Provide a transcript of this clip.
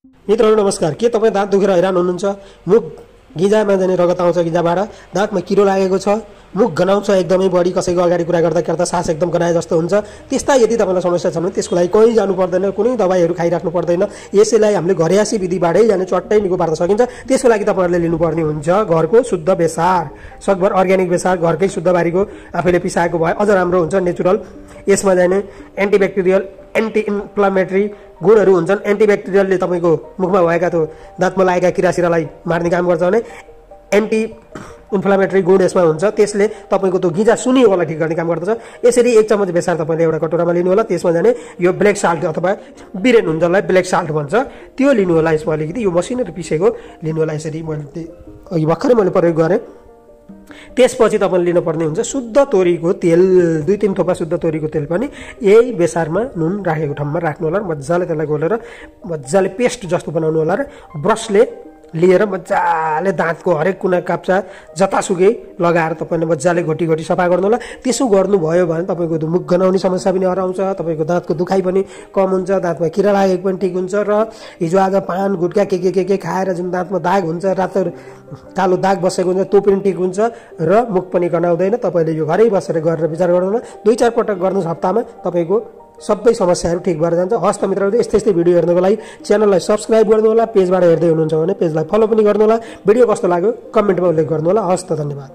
मित्रहरू नमस्कार। के तपाईँ दाँत दुखेर हैरान हुनुहुन्छ? मुख गिजामा जाने रगत आउँछ गिजाबाट, दाँतमा किरो लागेको छ, मुख गनाउँछ एकदमै बढी, कसैको अगाडि कुरा गर्दा गर्दा सास एकदम गनाए जस्तो हुन्छ, त्यस्ता यदि तपाईँलाई समस्या छ भने त्यसको लागि कहीँ जानु पर्दैन, कुनै दबाईहरू खाइराख्नु पर्दैन। यसैलाई हामीले घरेयासी विधिबाटै जाने चट्टै निको पार्न सकिन्छ। त्यसको लागि तपाईँहरूले लिनुपर्ने हुन्छ घरको शुद्ध बेसार, सकभर अर्ग्यानिक बेसार, घरकै शुद्ध बारीको आफैले पिसाएको भए अझ राम्रो हुन्छ, नेचुरल। यसमा जाने एन्टिब्याक्टेरियल, एन्टी इन्फ्लामेटरी गुणहरू हुन्छन्। एन्टिब्याक्टेरियलले तपाईँको मुखमा भएका त्यो दाँतमा लागेका किरासिरालाई मार्ने काम गर्छ भने एन्टी इन्फ्लामेटरी गुण यसमा हुन्छ, त्यसले तपाईँको त्यो गिजा सुनियोलाई ठिक गर्ने काम गर्दछ। यसरी 1 चम्मच बेसार तपाईँले एउटा कटोरामा लिनु होला। त्यसमा जाने यो ब्ल्याक साल्ट अथवा बिरेन हुन्छ, जसलाई ब्ल्याक साल्ट भन्छ, त्यो लिनु होला। यसमा अलिकति यो मसिनो पिसेको लिनु होला। यसरी मैले अघि भर्खरै मैले प्रयोग गरेँ। त्यसपछि तपाईँले लिनुपर्ने हुन्छ शुद्ध तोरीको तेल, 2-3 थोपा शुद्ध तोरीको तेल पनि यही बेसारमा नुन राखेको ठाउँमा राख्नु होला। मजाले त्यसलाई घोलेर मजाले पेस्ट जस्तो बनाउनु होला र ब्रसले लिएर मजाले दाँतको हरेक कुना काप्चा जतासुकै लगाएर तपाईँले मजाले घोटी घोटी सफा गर्नु होला। त्यसो गर्नुभयो भने तपाईँको मुख गनाउने समस्या पनि हराउँछ, तपाईँको दाँतको दुखाइ पनि कम हुन्छ, दाँतमा किरा लागेको पनि ठिक हुन्छ र हिजो आज पान गुटका के खाएर जुन दाँतमा दाग हुन्छ, रातो कालो दाग बसेको हुन्छ, त्यो पनि ठिक हुन्छ र मुख पनि गनाउँदैन। तपाईँले यो घरै बसेर गरेर विचार गर्नु होला। 2-4 पटक गर्नुहोस् हप्तामा, तपाईँको सबै समस्याहरू ठिक भएर जान्छ। हस्त मित्रहरू, यस्तै भिडियो हेर्नको लागि च्यानललाई सब्स्क्राइब गर्नु होला। पेजबाट हेर्दै हुनुहुन्छ भने पेजलाई फलो पनि गर्नु होला। भिडियो कस्तो लाग्यो कमेन्टमा उल्लेख गर्नु होला। हस्त, धन्यवाद।